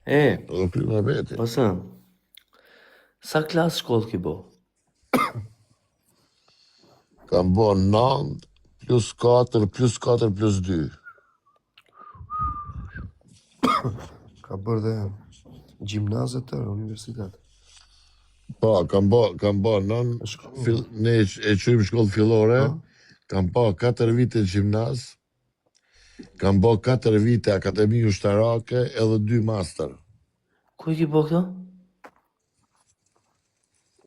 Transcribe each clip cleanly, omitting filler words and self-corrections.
E, Edhe ky me veti. pasë, sa klasë shkollë ki bo? Kam bo 9 plus 4 plus 4 plus 2. Ka bërë dhe gjimnaz e tërë, universitet. Po, kam bo, kam bo 9, E shkolluar. fill, ne e e quajmë shkollë fillore, Po? kam pa 4 vite gjimnaz, kam bo 4 vite akademi ushtarake edhe 2 master. Ku i ki bo këto?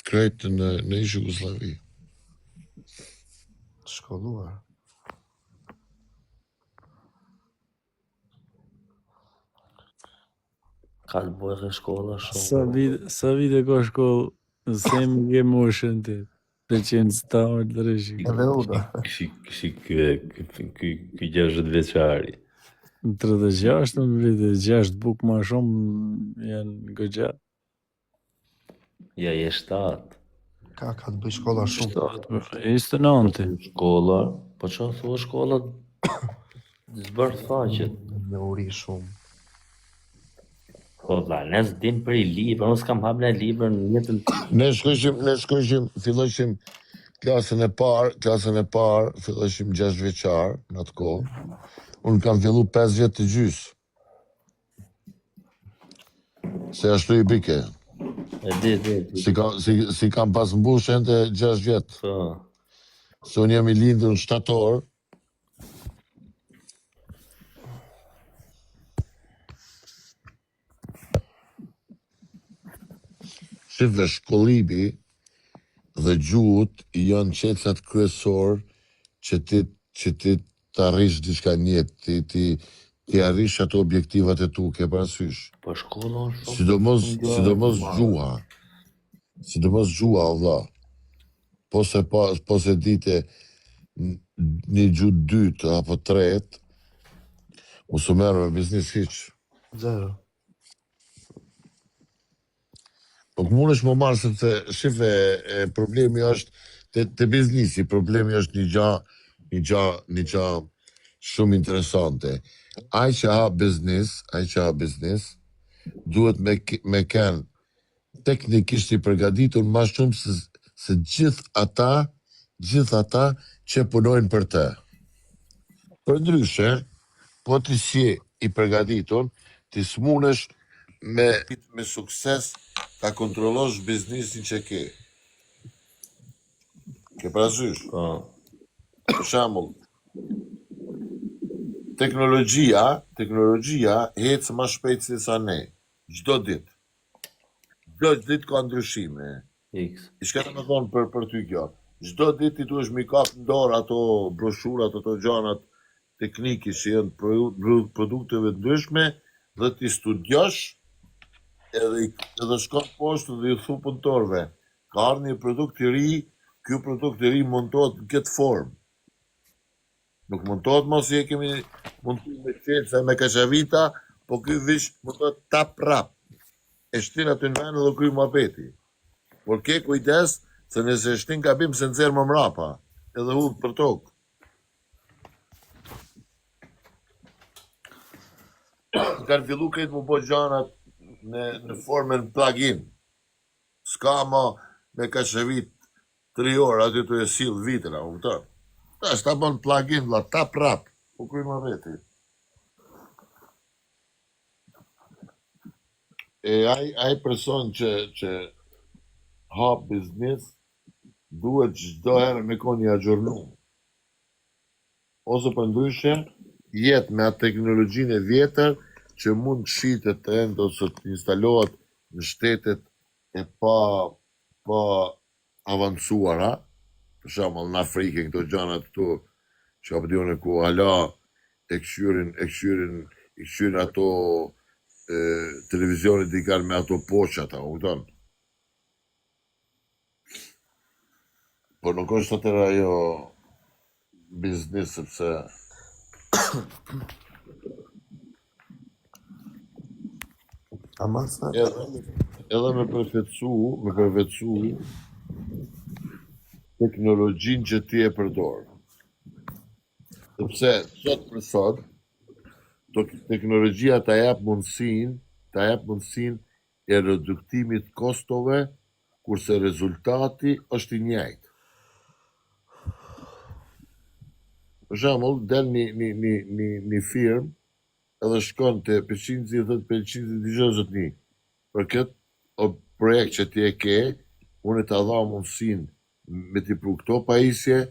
Krejt në, në ish Jugosllavi. Shkolluar. Ka të bojë dhe shkolla shumë. Sa vite, sa vite ka shkollë, se më ke moshën ti. Të qenë së ta orë të rreshi. Edhe unë. Kshi, kshi, kë, kë, kë, kë 60 vjeçari. Në 36 në vite, 6 buk ma shumë janë goxha. Ja, je 7. Ka ka të bëj shkolla shumë. 7, po, 29. Shkolla, po që thua shkolla, zbërth faqet. Në uri shumë. Po vlla, ne s'dim për i libër, unë s'kam hap në libër në jetën time. Ne shkojshim, ne shkojshim, fillojshim klasën e parë, klasën e parë, fillojshim 6 vjeçar në atë kohë. Unë kam fillu 5 vjet të gjys. Se ashtu i bike. E di, di, di. Si, ka, si, si kam pas mbush ende 6 vjet. Po. Se unë jam i lindur në shtator. Shifë shkollimi dhe gjuhët janë qelësat kryesor që ti që ti të arrish diçka në jetë, ti ti ti arrish ato objektivat e tu, ke parasysh. Po shkolla është shumë. Sidomos shumë gjë e sidomos madhe. gjuha. Sidomos gjuha, o vlla. Po se pa, po se dite n- një gjuhë dytë apo tretë, mos u merr me biznes hiç. Zero. Nuk mundesh më marrë sepse shife e, problemi është te, te biznesi, problemi është një gjë, një gjë, një gjë shumë interesante. Ai që ha biznes, ai që ha biznes, duhet me ke- me kanë teknikisht i përgatitur më shumë se se gjithë ata, gjithë ata që punojnë për të. Për ndryshe, po ti si i përgatitur, ti s'munesh me me sukses ta kontrollosh biznesin që ke. Ke parasysh? Po. Për shembull, teknologjia, teknologjia ecë më shpejt se sa ne, çdo ditë. Çdo ditë ka ndryshime. X. I shka të më thonë për, për ty kjo? Çdo ditë ti duhesh mi kap në dorë ato broshurat, ato gjanat teknike që janë produ- produ- produkteve të ndryshme dhe ti studiosh edhe, i- edhe shkon poshtë dhe i thu punëtorëve. Ka ardhur një produkt i ri, ky produkt i ri montohet në këtë formë. Nuk montohet mos si e kemi montuar me qelsa me kaçavita, po ky vish montohet tap prap. E shtin aty në vend dhe kry muhabeti. Por ke kujdes se nëse e shtin gabim se nxjerr më mrapa, edhe hudh për tokë. Kanë fillu krejt mu bo gjanat në, në formën plug-in. S'ka ma me kaçavit 3 orë aty të e sill vitra, u kupton? Tash ta bën plug-in, vlla, ta prap, u kry muhabeti. E ai ai person që që hap biznes duhet çdo herë me kon i agjornu. Ose për ndryshe, jetë me atë teknologjinë e vjetër që mund të shitet ende ose të instalohet në shtetet e pa pa avancuara, për shembull në Afrikë këto gjëra këtu që ka po ku hala e kqyrin e kqyrin i kqyrin ato e, televizionet i kanë me ato poçat, a kupton? Po nuk është atëra ajo biznes sepse Ama sa edhe edhe me përfetsu, me përfetsu teknologjinë që ti e përdor. Sepse sot për sot, to teknologjia ta jap mundësinë Ta jep mundësinë e reduktimit kostove, kurse rezultati është i njëjtë. Për shembull, del një një një një një firmë edhe shkon te Peqinci i thotë Peqinci dëgjo zotni, për këtë projekt që ti e ke, unë ta dha mundësinë me t'i pru këto pajisje,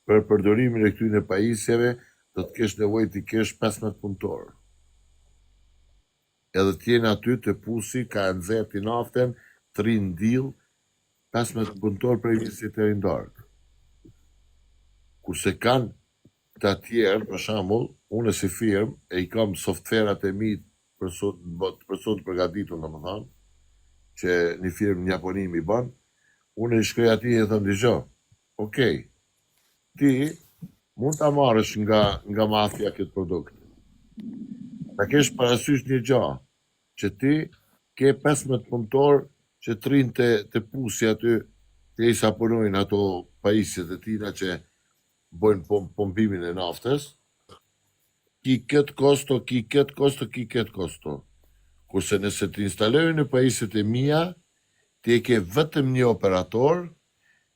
për përdorimin e këtyre pajisjeve do të kesh nevojë t'i kesh 15 punëtorë. Edhe të jenë aty te pusi ka e nxehti naften, të rrinë n'dill, 15 punëtorë prej mëngjesit deri në darkë. Kurse kanë këta tjerë, për shembull, unë si firmë e i kam softverat e mi për sot për sot përgatitur, domethënë, që një firmë në Japoni mi bën, unë i shkruaj atij e i them dëgjo, okej, ti mund ta marrësh nga nga mafia këtë produkt. Ta kesh parasysh një gjë, që ti ke 15 punëtor që të rrinë te, te pusi aty, derisa punojnë ato pajisjet e tina që bojnë pom, pompimin e naftës, ki këtë kosto, ki këtë kosto, ki këtë kosto. Kurse nëse të instalojnë në pajisjet e mia, ti e ke vetëm një operator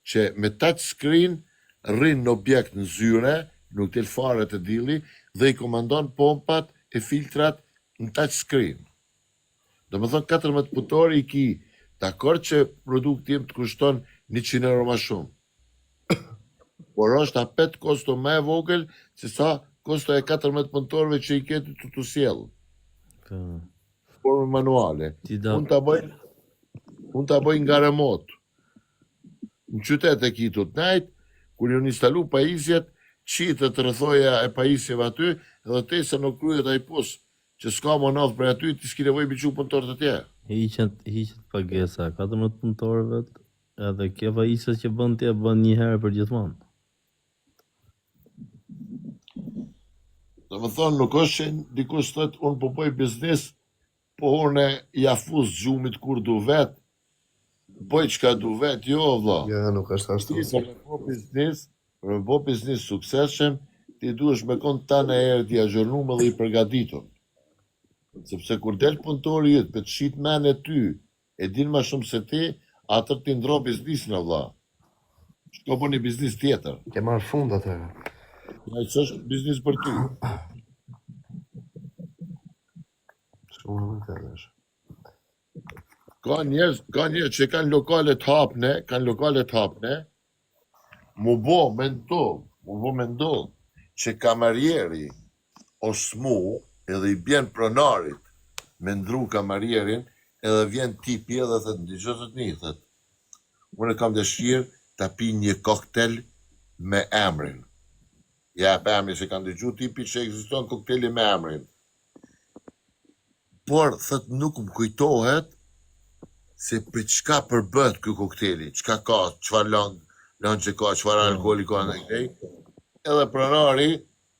që me touch screen rrin në objekt në zyre, nuk del fare te dilli dhe i komandon pompat e filtrat në touch screen. Do më thonë 14 punëtori i ki dakord që produkti im të kushton 100 euro ma shumë. Por është apet kosto më e vogël se sa kosto e 14 punëtorëve që i ke të të të sjellë. Po. Formë manuale. Ti da Unë ta bëj unë ta bëj nga remote. Në qytet e ki të nejt, kur janë instalu pajisjet, qitet rrethoja e pajisjeve aty, edhe te se nuk kryet ai pus, që s'ka më naftë për aty, ti s'ki nevojë me çu punëtor të tjerë. Hiqet hiqet pagesa 14 punëtorëve edhe kjo pajisje që bën ti e bën një herë për gjithmonë. Do më thonë, nuk është që dikush thot, unë po bëj biznes, po unë ja fus gjumit kur du vet, bëj çka du vet, jo vlla. Jo, nuk është ashtu. Ti për me bo biznes, për me bo biznes suksesshëm, ti duhesh me kon tanë herë të agjërnuar dhe i përgatitur. Sepse kur del punëtori yt me të shit men e ty, e din më shumë se ti, atë ti ndro biznesin o vlla. Shko bën një biznes tjetër. Ke marrë fund atëherë. Ai s'është biznes për ty. Shumë e vërtetë është. Ka njerëz, ka njerëz që kanë lokale të hapne, kanë lokale të hapne, mu bo me ndodh, mu bo me ndodh, që kamarieri o smu edhe i bjen pronarit me ndru kamarierin edhe vjen tipi edhe thët, ndëgjo zotni, thët, unë kam dëshirë ta pi një koktel me emrin. Ja e emrin se kanë dëgju tipi që ekziston kokteli me emrin. Por, thët, nuk më kujtohet se për çka përbëhet ky kokteli, çka ka, çfarë lang, lëngje ka, çfarë alkooli ka në këtej. Edhe pronari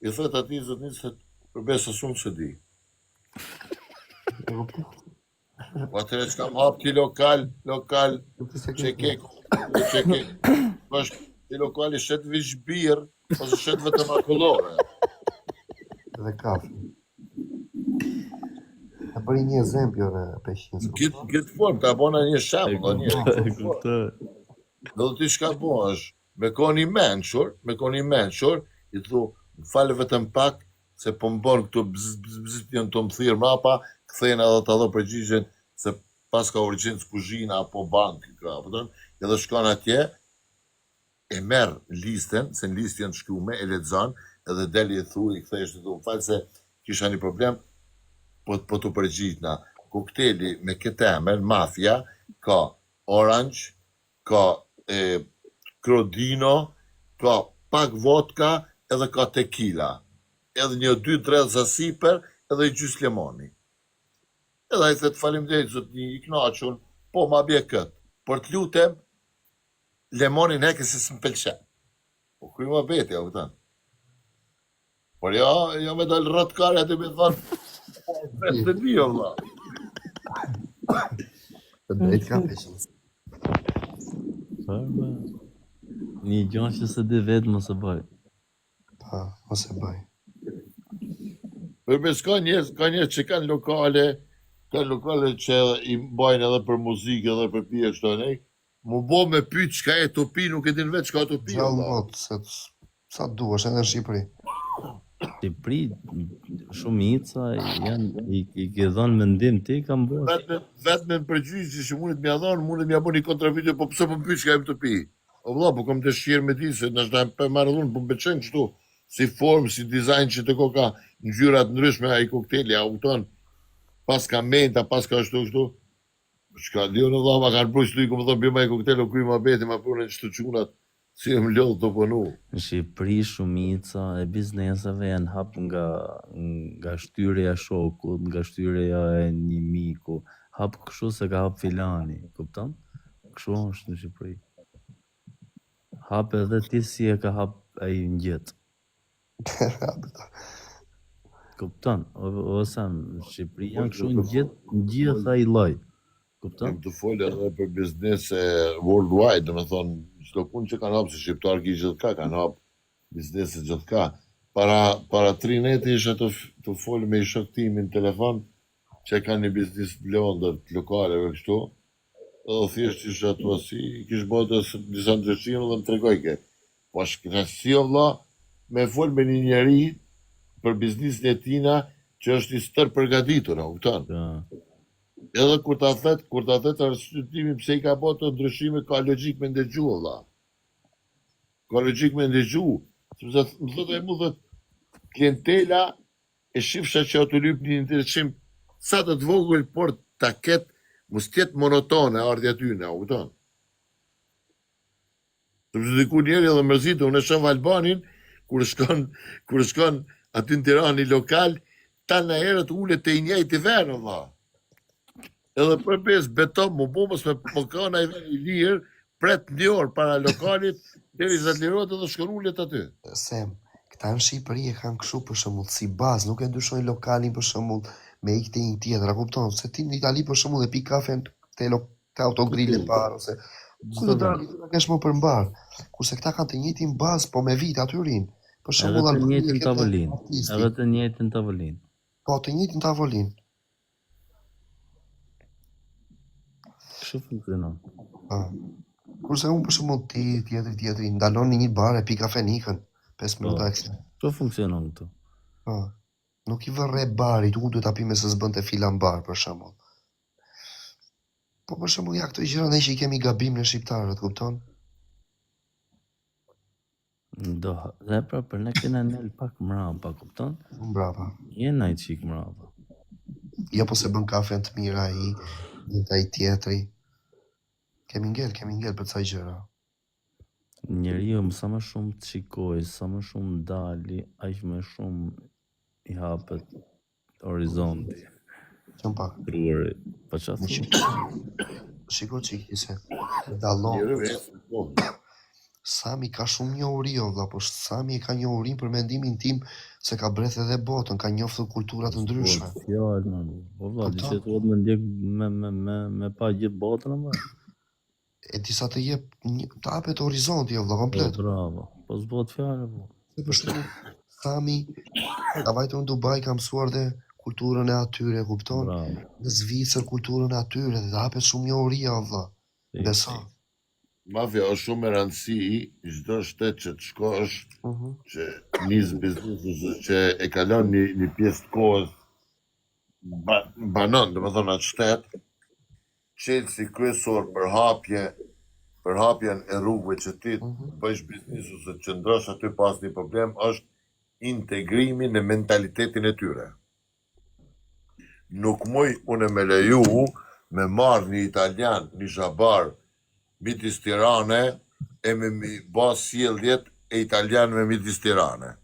i thot atij zotni se për besë unë s'e di. E kuptoj. Po atëherë çka më hap ti lokal, lokal Nuk se që ke, që ke, po është ti lokali shet veç birë ose shet vetëm akullore. Dhe kafe. Ta bëri një ezempio në Peqin. Në këtë këtë formë ta bona një E shembull, një. kuptoj, e kuptoj. Do të ti çka bësh, me kon i mençur, me kon i mençur, i thu, më fal vetëm pak se po më bën këtu bz bz bz janë të më thirr mrapa, kthejnë edhe ta do përgjigjen se pas ka urgjencë kuzhina apo bankë, ka, kupton? Edhe shkon atje, e merr listën, se në listë janë shkruar, e lexon, edhe del i thu, i kthehesh i thu, më fal se kisha një problem, po po t'u përgjigjna. Kokteli me këtë emër, mafia, ka orange, ka e, Crodino, ka pak vodka edhe ka tequila. Edhe një dy dredhza sipër edhe gjys lemoni. Edhe ai thot faleminderit zotni, i kënaqur, po ma bje kët. Por të lutem, lemonin heke se s'më pëlqen. Po kry ma beti, a kupton? Por jo, jo me dal rrot kare aty me thon, po vetë të di o vlla. Të drejtë ka Peqin. Po, po. Një gjë që se di vetë mos e bëj. Pa, mos e bëj. Për bes ka njerëz, ka njerëz që kanë lokale, Ka lokale që edhe i mbajnë edhe për muzikë edhe për pije kështu e ne, mu bo me pyet çka je tu pi, nuk e din vetë çka tu pi. Gjallë mot, se sa duash edhe në Shqipëri. Shqipëri, shumica janë i, i ke dhënë mendim ti kam bërë. Vetëm vetëm përgjigje që mundet m'ia dhon, mundet m'ia bën një kontrapyetje, po pse po më pyet çka jam tu pi? O vëlla, po kam dëshirë me di se ndoshta e marr unë, po më pëlqen kështu, si formë, si dizajn që të koka ngjyra të ndryshme ai kokteli, a kupton? Paska menta, paska ashtu kështu. Çka di unë vëlla, ma kanë pru qëtu i kom thonë bima i koktel, o kry muhabeti, ma prunë qëtu çunat, si jam lodhë tu punu. Në Shqipëri shumica e bizneseve janë hap nga nga shtyrja e shokut, nga shtyrja e një miku, hap kështu se ka hap filani, kupton? Kështu është në Shqipëri. Hap edhe ti si e ka hap ai ngjet. Kupton? O, o Sam, në Shqipëri janë kështu në gjithë në gjithë ai lloj. Kupton? Jam tu folë edhe për biznese worldwide, do me thonë, çdo punë që kanë hapë, se shqiptarë ki gjithka, kanë hapë biznese gjithka. Para, para tri nete isha tu, tu folë me i shok timin në telefon, që e kanë një biznis në Londër, të lokaleve kështu, Edhe thjesht isha aty si i kish bërë disa ndryshime dhe më tregojke. Po është kënaqësi o vlla me fol me një njeri për biznesin e tina që është i stër përgatitur, a kupton? Po. Edhe kur ta thet, kur ta thet arsyetimin pse i ka bërë ato ndryshime, ka logjik me ndëgju o vlla. Ka logjik me ndëgju, sepse më thotë ai mu thot klientela e shifsha që aty lyp një ndryshim sa të të vogël, por ta ketë, mos të jetë monotone ardhja aty, a kupton? Sepse diku njeri edhe mërzitet, unë e shoh Albanin kur shkon kur shkon aty në Tiranë një lokal, tanë herët ulet te i njëjti vend, o vlla. Edhe për besë beton, mu bo mos me po ka naj vend i lirë, pret një orë para lokalit, deri sa të lirohet edhe shkon ulet aty. Sem, këta në Shqipëri e kanë kështu për shembull si bazë, nuk e ndryshojnë lokalin për shembull me ik te një tjetër, a kupton? Se ti në Itali për shembull e pi kafen te lo, te autogrill e parë ose ku do Çdo vend. dalë, ta kesh më për mbar. Kurse këta kanë të njëjtin bazë, po me vit aty rinë. Për Edhe shembull të Albania e njëjtën ke te tavolinë, artisti. edhe të njëjtën tavolinë. Po të njëjtën tavolinë. Kështu funksionon. Po. Kurse unë për shembull ti, tjetri, tjetri, ndalon në një bar e pi kafen ikën, 5 Po. minuta e kthehen. Kështu funksionon këtu. Po. Nuk i vë re barit, unë duhet ta pi me se s'bënte filan bar për shembull. Po për shembull ja këto gjëra ne që i kemi gabim ne shqiptarët, kupton? Do, dhe pra për ne kena nel pak mrapa, kupton? Mbrapa. Jena i çik mrapa. Jo po se bën kafen të mirë ai, dhe ai tjetri. Kemi ngel, kemi ngel për ca gjëra. Njeriu sa më shumë të shikoj, sa më shumë dali, aq më shumë i hapet horizonti. Qëm pak. Truri. Po çfarë Në thua? Shqipëri. Shiko çik ti se dallon. Njeri vetë, po. Sami ka shumë njohuri o vlla, po Sami e ka njohurin për mendimin tim se ka breth edhe botën, ka njoftur kultura të ndryshme. Po, fjalë, më. Po vlla, di Kupton? që thuhet me ndjek me me me me pa gjithë botën apo? E disa të jep një, të hapet horizonti o vlla Po komplet. bravo. Po s'bëhet fjalë po. Se për shembull Sami ka vajtur në Dubai, ka mësuar dhe kulturën e atyre, kupton? Bravo. Në Zvicër kulturën e atyre dhe të hapet shumë njohuria o vlla. Si. Beso. Mafia është shumë e rëndësi çdo shtet që të shkosh, Mhm. që nis biznes ose që e kalon një, një pjesë të kohës ba, banon, domethënë atë shtet, çelësi kryesor për hapje për hapjen e rrugëve që ti Mhm. bësh biznes ose të qëndrosh aty pa asnjë problem është integrimi në mentalitetin e tyre. Nuk muj unë me leju me marrë një italian, një zhabar midis Tirane e me mi ba sjelljet e italianëve midis Tirane.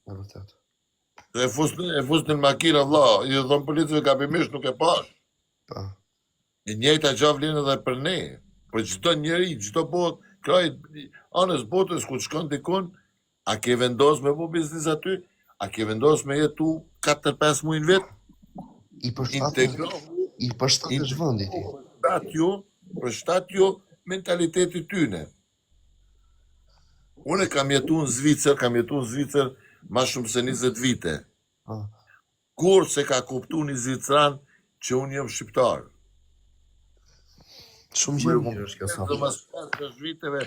E vërtet. E fusnin, e fusnin në makinë vlla, i thon policëve gabimisht nuk e pash. Po. E njëjta gjë vlen edhe për ne, për çdo njeri, çdo botë, krajt anës botës ku të shkon dikun, a ke vendos me bo biznes aty, a ke vendos me jetu 4-5 muaj në vit, I përshtatesh integrohu, i përshtatesh vendit ti. përshtatju, përshtatju mentalitetit tyne. Unë kam jetu në Zvicër, kam jetu në Zvicër ma shumë se 20 vite. Po. Kur se ka kuptu një zvicran Që unë jam shqiptar. Shumë gjë e mirë është kjo sa. Dhe mas 5 viteve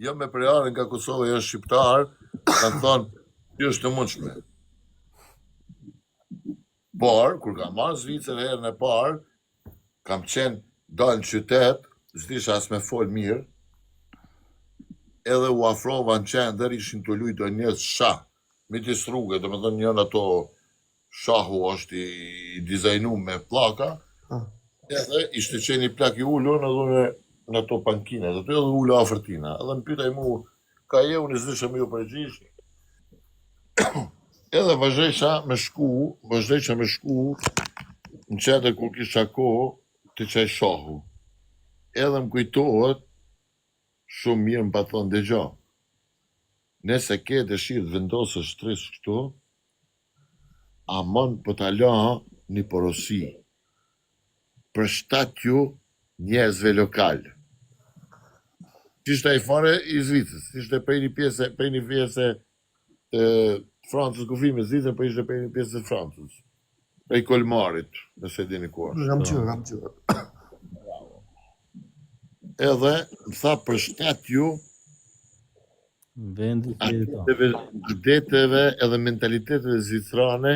jam me prejardhje nga Kosova, jam shqiptar, kanë thonë, kjo është e mundshme. Por, kur kam ardhë në Zvicër herën e parë, kam qenë dalë në qytet, s'disha as me fol mirë, edhe u afrova në qendër, ishin tu lujt do njerëz shah, midis rruge, domethënë janë ato shahu është i, i dizajnu me pllaka, edhe ishte qenë një plak i ulur edhe unë në ato pankina, aty edhe u ula afër tina, edhe më pyet ai mu, ka je, unë s'disha me ju përgjigj, edhe vazhdojsha me shku, vazhdojsha me shku në qendër kur kisha kohë te qaj shahu. Edhe më kujtohet shumë mirë më pat thonë dëgjo. Nëse ke dëshirë të vendosësh shtris këtu, amon po ta la një porosi. Përshtatju njerëzve lokal. S'ishte ai fare i Zvicrës, ishte prej një pjese, prej një pjese të Francës kufi me Zvicrën, po ishte prej një pjese të Francës. Prej Kolmarit, nëse dini ku është. Kam qenë, kam qenë. Edhe më tha përshtatju Vendi që jeton. adeteve, adeteve edhe mentaliteteve zvicrane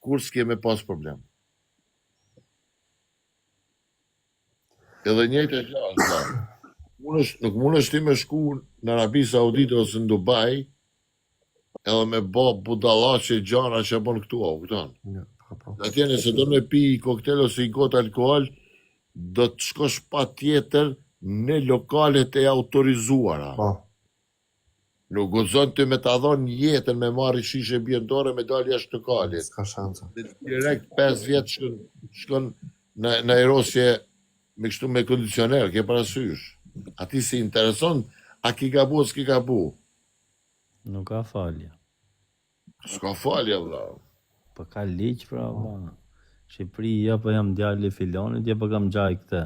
kur s'ke me pas problem. Edhe njëjta gjë është vlla. Mundesh, nuk mundesh ti me shku në Arabi Saudite ose në Dubai edhe me bë budallaqe gjana që bën këtu, a kupton? Ja, po, po. Atje nëse do me pi koktel ose i gotë alkohol, do të shkosh patjetër në lokalet e autorizuara. Po. Nuk guxon ti me ta dhonë jetën me marrë shishe birrë në dorë me dalë jashtë lokalit. S'ka shanse. Dhe direkt 5 vjet shkon shkon në në ajrosje me kështu me kondicioner, ke parasysh. Ati si intereson a ki gabu o s'ki gabu. Nuk ka falje. S'ka falje vlla. Po ka ligj pra vlla. Shqipëri, ja po jam djali i filonit, ja po kam gjaj këtë.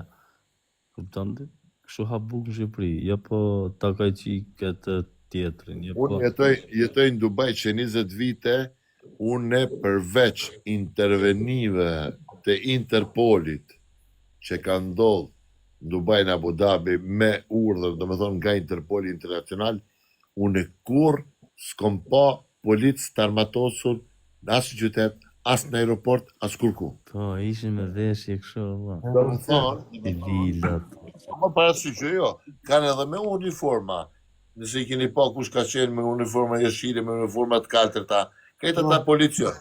Kupton ti? Kështu hap bukë në Shqipëri, ja po takoj qik këtë tjetrin, ja po Unë jetoj jetoj në Dubai që 20 vite, unë përveç intervenive të Interpolit që ka ndodhur në Dubai në Abu Dhabi me urdhër, domethënë nga Interpoli Internacional, unë kurrë s'kom pa polic të armatosur në asnjë qytet, as në aeroport, as kurku. Po, ishin me veshje kështu vlla. Do të thonë, Civilat. Ma parasysh që jo, kanë edhe me uniforma. Nëse i keni pa kush ka qenë me uniforma jeshile, me uniforma të kaltërta, krejt ata policion.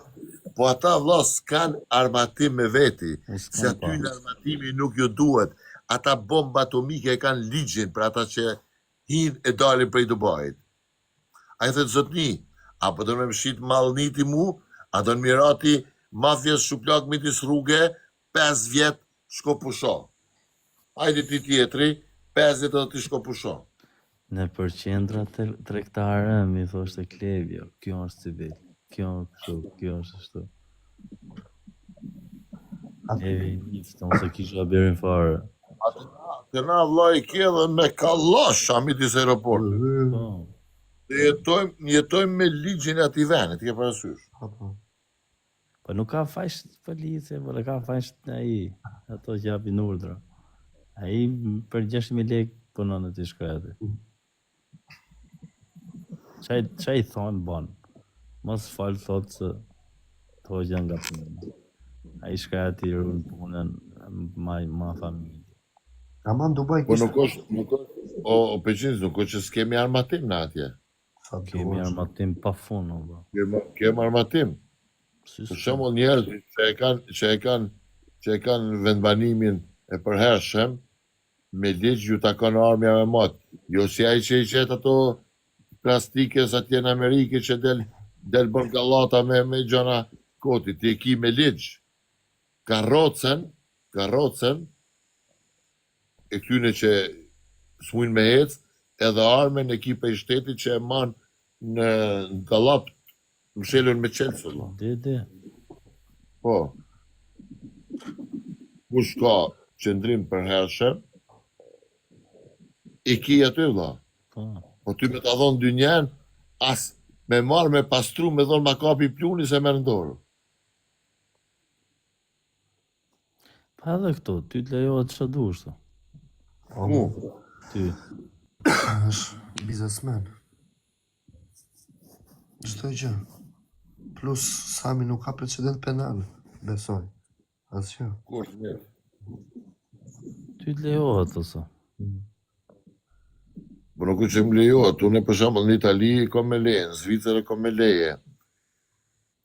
Po ata vlla s'kan armatim me veti, Unë se s'kam aty pa. në armatimi nuk ju duhet. Ata bomba atomike e kanë ligjin për ata që hinë e dalin prej Dubait. Ai thotë zotni, a po do me më shit mallniti mu, a do në mirati mafjes shuplak midis rruge, 5 vjet shko pusho. Hajde ti tjetri, 5 vjet edhe ti shko pusho. Në për qendra tregtare mi thoshte Klevio, kjo është civil, kjo kështu, kjo është ashtu. Evi njëftë, unë se kisha berin fare. Atë na, na vlla i ke edhe me kallasha midis aeroportit. Po, Dhe jetojmë, jetojmë me ligjin e atij vendit, ke parasysh. Po, po. po nuk ka fajsh policia, po nuk ka fajsh ai, ato që japin urdhra. Ai për 6.000 lekë punon aty shkreti. Çaj çaj thon bon. Mos fal thot se të hoqja nga puna. Ai shkreti run punën ma ma familje. Ama në Dubai Po kishte nuk është, nuk është, o, o Peqin, nuk është që s'kemi armatim në atje. sa Kemi duash. armatim pa fund, o vlla. Kemi, kemi armatim. Si Për s'ka? shembull njerëz që e kanë që e kanë që e kanë vendbanimin e përhershëm, me ligj ju takon armja me mat. Jo si ai që i qet ato plastikës atje në Amerikë që del del bën gallata me me gjëra koti, ti e ki me ligj. Karrocën, karrocën e këtyne që s'mujnë me ec, edhe armën e ki prej shtetit që e man në, në dallap mshelun me qelës. vlla. De de. Po. Kush ka qëndrim përhershëm, i ki aty vlla. Po. Po ty me ta dhonë dynjen, as me marrë me pastru, me dhonë ma kapi pluni se merr në dorë. Pa edhe këtu, ty të lejohet çfarë dush këtu. Po, Ku? Ty. është biznesmen. Çdo gjë. Plus Sami nuk ka precedent penal, besoj. Asgjë. Ku është mirë? Ty të lejohet ose. Po nuk është që më lejohet, unë për shembull në Itali kam me leje, në Zvicër e kam me leje.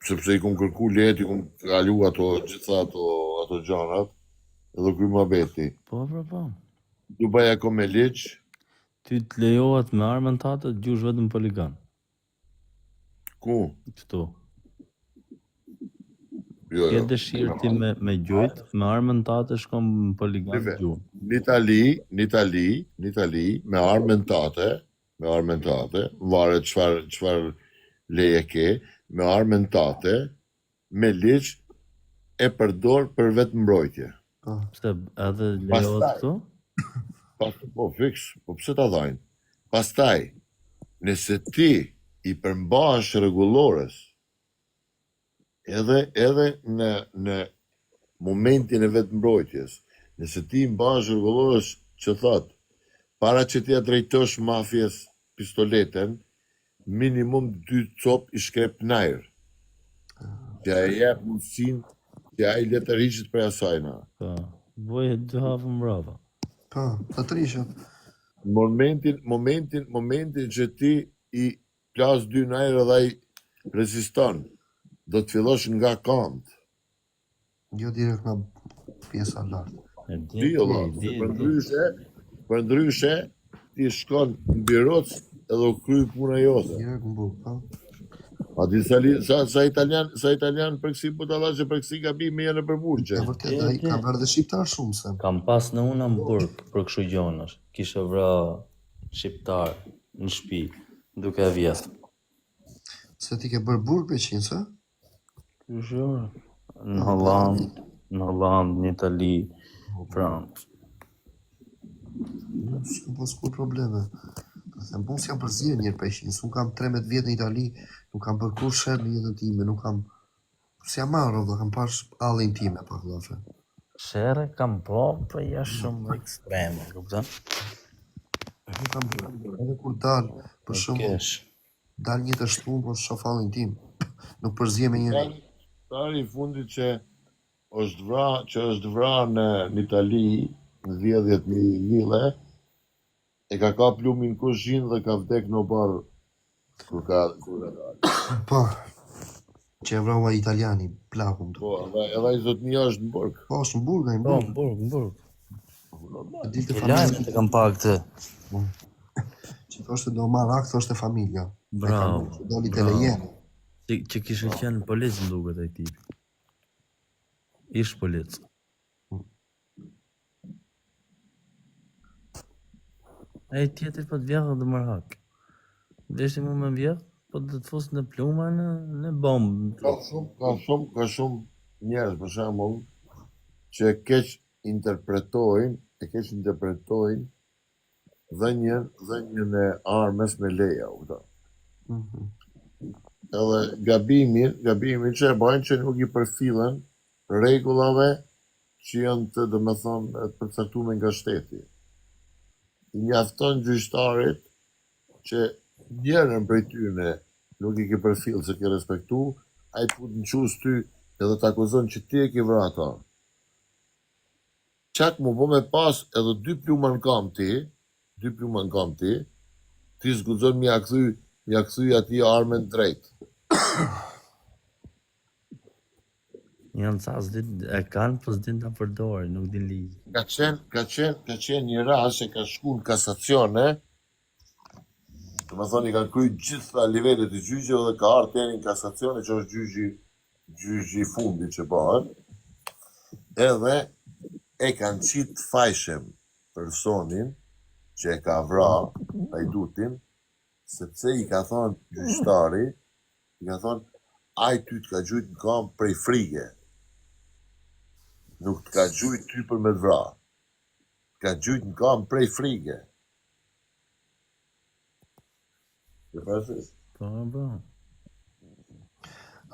Sepse i kom kërku lejet, i kom kalu ato gjitha ato ato gjanat, edhe ky muhabeti. Po, po, po. Dubai e kom me ligj, Ty të lejohet me armën tate të gjush vetëm poligon. ku? Këtu. Jo, Ke jo. dëshirë ti me me gjujt, me armën tate shkon në poligon Live. gjuh. Në Itali, në Itali, në Itali, me armën tate, me armën tate, varet çfarë çfarë leje ke, me armën tate, me ligj e përdor për vetë mbrojtje. Po. Pse edhe lejohet Pastaj, këtu? pas, po fiks, po pse ta dhajnë? Pastaj, nëse ti i përmbahesh rregullores, edhe edhe në në momentin e vetëmbrojtjes, nëse ti i mbahesh rregullores që thot, para që t'ia drejtosh mafies pistoletën, minimum dy cop i shkrep n'ajër, që e jep mundësinë që ai le të tërhiqet prej asajna. Po. Bëje dy hapë mbrapa. Po, të trishat. Momentin, momentin, momentin që ti i plas dy në ajër edhe ai reziston, do të fillosh nga kamët. Jo direkt nga pjesa lart. E di, Di, di, valla, di, se di. përndryshe, përndryshe ti shkon në biroc edhe u kry puna jote. Direkt në burg, po. A di sa, li- sa, sa italian, sa italian për kësi budallaqe, për kësi gabime janë nëpër burgje. E vërtet, Di, ai di. ka vrarë dhe shqiptar shumë se. Kam pas në unë në burg për kështu gjonash. Kisha vra shqiptar në shtëpi duke e vjedh. Se ti ke bërë burg peqin, se? Qysh jo? Në Holland, në Holland, në Itali, Francë. Jo, s'kam pas kur probleme. Do të them, unë s'jam përzier një herë peqin, se unë kam 13 vjet në Itali, nuk kam bërë kurrë sherr në jetën time, nuk kam s'jam marrë, valla, kam pas allin time pak llafe. Sherre kam po, po ja shumë ekstreme, kupton? Nuk kam bërë. Edhe kur dal, për Po shembull, kesh. dal një të shtunë, po shoh allin tim. Nuk përzihem me njeri. Tani, tani i fundit që është vra, që është vra në, në Itali, në vjedhjet në vile, e ka kap lumin në kuzhinë dhe ka vdek në obar kur ka kur ka dalë. Po, që e vrau ai italiani, plaku më Po, duket. edhe edhe ai zotnia është në burg. Po, është në burg, ai në Po, burg. në burg, në burg. Normal. E dilte Ke familja. lajmet e kam pa këtë. Po. Që thoshte do marr akt, thoshte familja. E ka Bravo, marrë, që doli bravo. telejene. Që, që kishe qenë polic më duket ai tipi. Ish polic. Ai tjetri po të vjedh dhe marr hak. Deshti mu me vjedh, po do të fus në pluma në në bombë. Ka shumë, ka shumë, ka shumë njerëz për shembull që e keq interpretojnë, e keq interpretojnë dhënien, dhënien e armës me leje, u kupton. Mhm. Edhe gabimin, gabimin që e bajnë që nuk i përfillen rregullave që janë të, domethënë, të përcaktuara nga shteti. I mjafton gjyqtarit që njërën prej tyre nuk i ke përfill se ke respektu, ai të fut në qus ty edhe të akuzon që ti e ke vra ata. Çak mu bo me pas edhe dy pluma në kam ti, dy pluma në kam ti, ti s'guxon me ja kthy, me ja kthy atij armën drejt. Janë ca s'din e kanë, po s'din ta përdorin, nuk din ligj. Ka qenë, ka qenë, ka qenë një rast që ka shku në kasacione, do të thonë i kanë kryer gjitha nivelet e gjyqeve dhe ka ardhur deri në kasacione që është gjyqi gjyqi i fundit që bëhet. Edhe e kanë qitë fajshëm personin që e ka vra hajdutin, sepse i ka thonë gjyqtari, i ka thonë ai ty të ka gjujt në kam prej frige. Nuk të ka gjujt ty për me të vra. Të ka gjujt në kam prej frige. E parasysh? Po, po.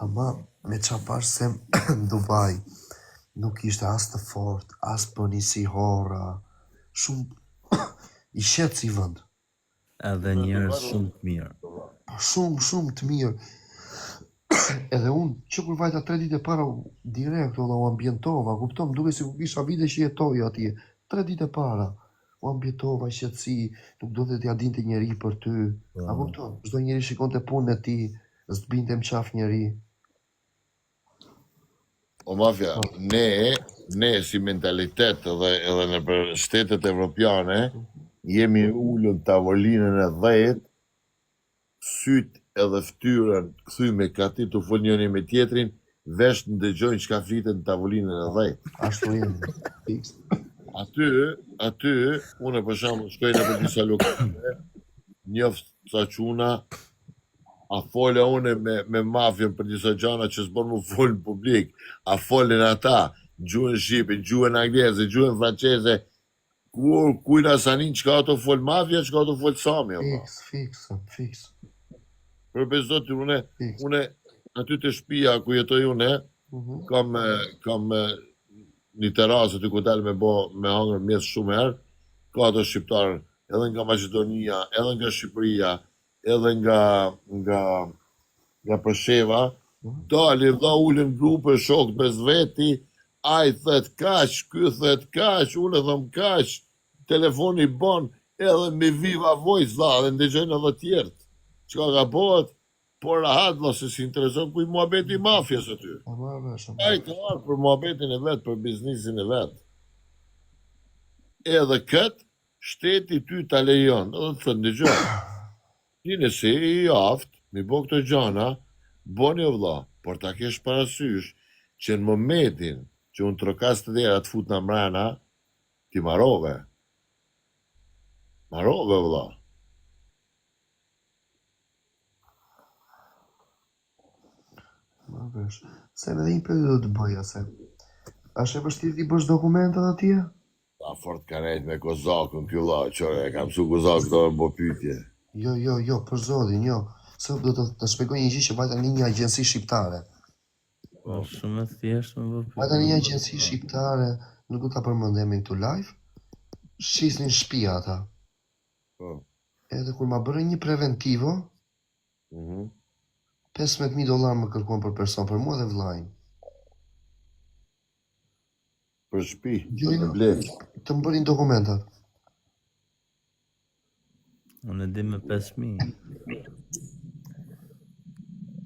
Ama me qa pash se në Dubai. Nuk ishte as të fort, as bëni si horra, shumë i qetë si vend. Edhe njerëz shumë të mirë. Po shumë, shumë të mirë. Edhe unë, që kur vajta tre ditë e para, direkt, valla, u ambientova, kupton, më dukej sikur kisha vite që jetoja atje. Tre ditë e para, u ambientova, qetësi, nuk donte t'ia dinte njeri për ty. A po. kupton? Çdo njeri shikonte punën e tij, s'të binte në qafë njeri. O mafia, po. ne, ne si mentalitet edhe edhe nëpër shtetet evropiane jemi ulur në tavolinën e dhetë, sytë edhe fytyrën kthyme kah ti tu fol njëri me tjetrin, vesht ndëgjojnë çka flitet në tavolinën e dhetë. Ashtu jemi. Fiks. Aty, aty, unë për shembull shkoj nëpër disa lokale, njoh ca çuna, A fola une me, me mafien për disa gjana që s'bon mu fol në publik, a folin ata, në gjuhën shqipe, në gjuhën angleze, në gjuhën franceze, kur kujna s'e nin çka tu fol mafia, çka tu fol Sami, o Fiks, fiks, fiks. Për besë zoti, une, fiks. une, aty te shpia ku jetoj une, mm -hmm. kam, kam një terasë aty ku dal me bo, me hangër mëngjes shumë herë, ka ato shqiptarë, edhe nga Maqedonia, edhe nga Shqipëria, edhe nga nga nga Presheva, dalin vlla ulen grupe shokët mes veti, ai thet kaq, ky thet kaq, unë them kaq, telefoni bon edhe me viva voice vlla edhe ndëgjojnë edhe tjerët. Çka ka bëhet? Po rahat vlla se s'i intereson kuj muhabeti i mafias aty. Ai ka ardhur për muhabetin e vet, për biznesin e vet. Edhe kët Shteti ty ta lejon edhe të thotë ndëgjo, ti nëse je i aftë mi bo këto gjana, boni o vlla, por ta kesh parasysh që në momentin që unë trokas te dera të futna mrena, ti marove. Marove o vlla. Ma vesh. Se edhe një pyetje do të bëja se është e vështirë t'i bësh dokumentat atje? Sa fort ka nejt me Kozakun ky vlla, qyre e ka mësu Kozaku këto me bo pyetje. Jo, jo, jo, për zotin, jo. Se do të të shpjegoj një gjë që vajta në një agjenci shqiptare. Po, shumë e thjeshtë me bë pyetje. Vajta në një agjenci shqiptare, nuk do ta përmend emrin këtu live. Shisnin shtëpi ata. Po. Edhe kur ma bërën një preventivo, Mm -hmm. 15.000 dollar më kërkuan për person, për mua dhe vllain. Për shtëpi, jo, jo, ble. Të më bërin dokumentat. Unë e di me 5.000.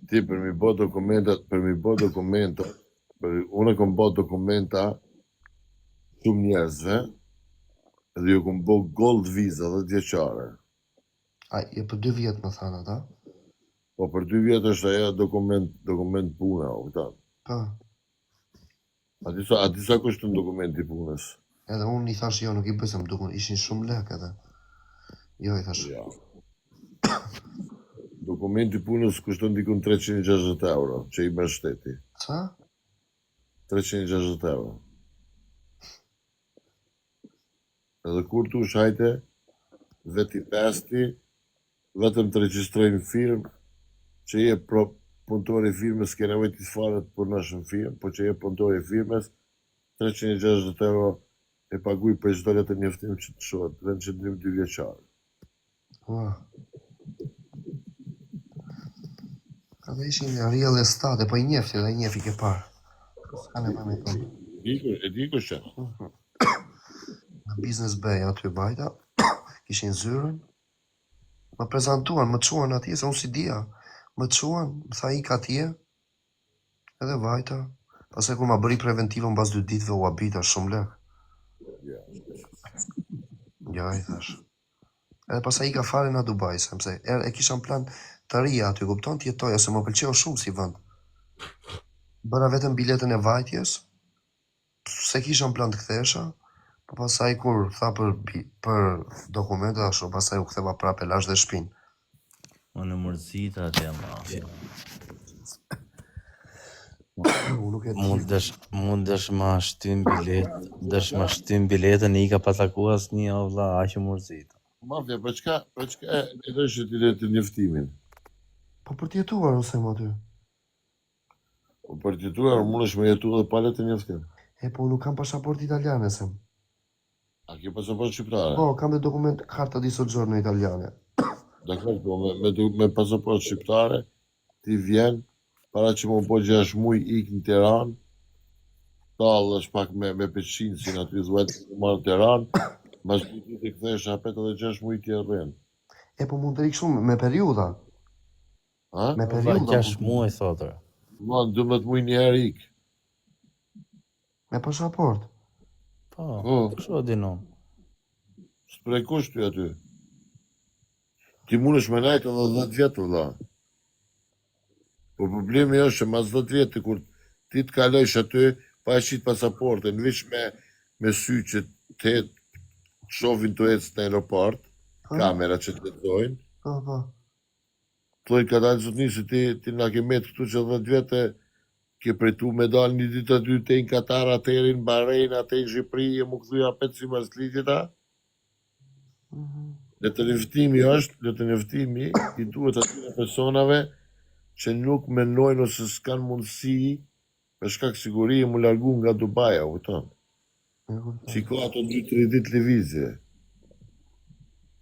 Ti për mi bo dokumentat, për mi bo dokumentat, për, unë e kom bo dokumenta shumë njerëzve, dhe ju kom bo gold visa dhe vjeçare. A, jo për dy vjet më thanë ata. Po për dy vjet është ajo dokument dokument pune, o kupton? Po. A di sa a di sa kushton dokumenti i punës? Edhe unë i thash jo, nuk i bëj se më dukun, ishin shumë lek edhe. Jo, i thash. Ja. Dokumenti i punës kushton dikun 360 euro, që i merr shteti. Sa? 360 euro. Edhe kur thush hajde, veti pesti, vetëm të regjistrojmë firmë, që je pro punëtor i firmës, s'ke nevojë ti fare të punosh në firmë, po që je punëtor i firmës, 360 euro e paguj për çdo letër njoftim që të çohet, vendqëndrim dy vjeçar. Ua. Ata ishin real estate, po i njeh ti dhe i njeh i ke parë. S'ka nevojë me thonë. E di, e di kush janë. Mhm. Në Business Bay aty vajta, kishin zyrën. Më prezantuan, më çuan atje, se unë s'i dija. Më çuan, më tha ik atje, edhe vajta. Pastaj kur ma bëri preventivën mbas dy ditëve u habita shumë lek. Ja. Ja, i thash. Edhe pastaj ika fare në Dubai, sepse er, e kisha në plan të rrija aty, kupton, të jetoja, se më pëlqeu shumë si vend. Bëra vetëm biletën e vajtjes, s'e kisha në plan të kthehesha, po pastaj kur tha për për dokumentet ashtu, pastaj u ktheva prapë e lash dhe shtëpinë. Unë u mërzita atje mafia. Unë nuk e di. Mundesh, mundesh ma shtyn bilet, desh ma shtyn biletën ika pa taku asnjë o vlla, aq u mërzita. Mafia, për çka, për çka e dojshe ti letërnjoftimin? Po për të jetuar ose më aty. Po për të jetuar, mundesh me jetu edhe pa letërnjoftim. E po nuk kam pasaportë italiane se. A ke pasaportë shqiptare? Po, kam dhe dokument carta di soggiorno italiane. Dakor, po me me, me pasaportë shqiptare ti vjen para që me u bo 6 muaj ik në Tiranë, tallesh pak me me Peçinsin aty thuaj të marr në Tiranë, mas dy ditë kthehesh apet edhe 6 muaj tjerë rrin. E po mund të ri kështu me periudha. Ha? Me Po periudha. 6 muaj thotë. Ma në 12 muaj një herë ik. Me pasaport. Po, Po, kështu e din unë. s'prej kush ty aty. Ti mundesh me nejt edhe 10 vjet vëlla. Po problemi është që mas 10 vjetë kur ti të kalojsh aty pa e qit pasaportën, veç me me sy që të të shohin të ecë në aeroport, Po, kamera që të lexojnë, po, po. Thoj ka dalë zotni se ti ti na ke met këtu që 10 vjet e ke prejtu me dal një ditë aty te në Katar, atëherë në Bahrein, atë në Shqipëri, e mu kthy apet si mas ligjit a? Mhm. Letërnjoftimi është, letërnjoftimi i duhet atyre personave që nuk mendojnë ose s'kan mundësi për shkak sigurie mu largu nga Dubai, a kupton? E kuptoj. Si ka ato 2-3 ditë lëvizje.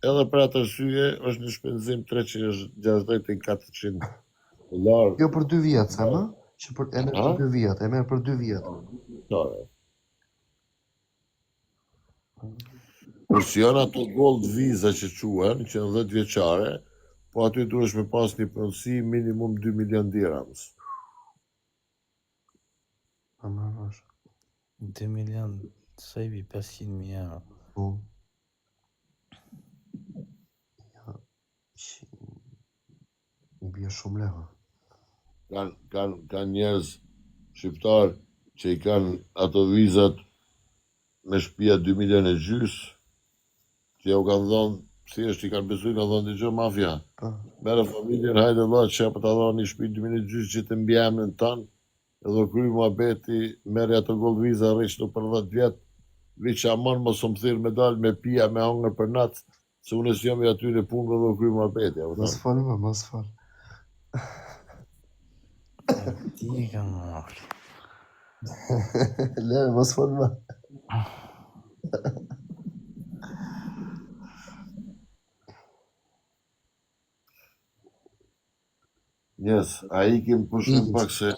Edhe për atë arsye është një shpenzim 360 e 400 dollar. Jo për 2 vjet, sa më? Që për e merr Ha? për 2 vjet, e merr për 2 vjet. Tare. Por si janë ato gold visa që quhen, që janë 10 vjeçare, po aty duhesh me pas një pronësi minimum 2 milion dirhams. Po më është. 2 milion, sa i bi 500 mijë euro. Po. Ja, që... I bie shumë leva. Kanë kanë kanë njerëz shqiptar që i kanë ato vizat me shtëpia 2 milion e gjys, që ja u kanë dhënë, thjesht i kanë besuar, kanë dhënë dëgjoj mafia. Po. Merë familjen, hajde vëlla, që po ta dhënë një shtëpi 2 milion e gjys që të mbi emrin tan, edhe u kry muhabeti, merri ato gold visa rrish në për 10 vjet, veç aman mos u më thirr me dal me pija me hangër për natë, se unë s'jam i atyre punëve dhe u kry muhabeti, a Mos kupton? fol më, mos fol. Ti e kam marrë. Lere, mos fol më. Njes, a ikim pushim Ikim. pak se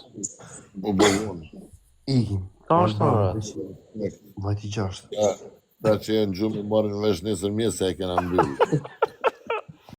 u bë vonë. Ikim. Ka është ora? Vajti 6. Ja, ta që janë gjumë marrin vesh nesër mjes se e kena mbyll.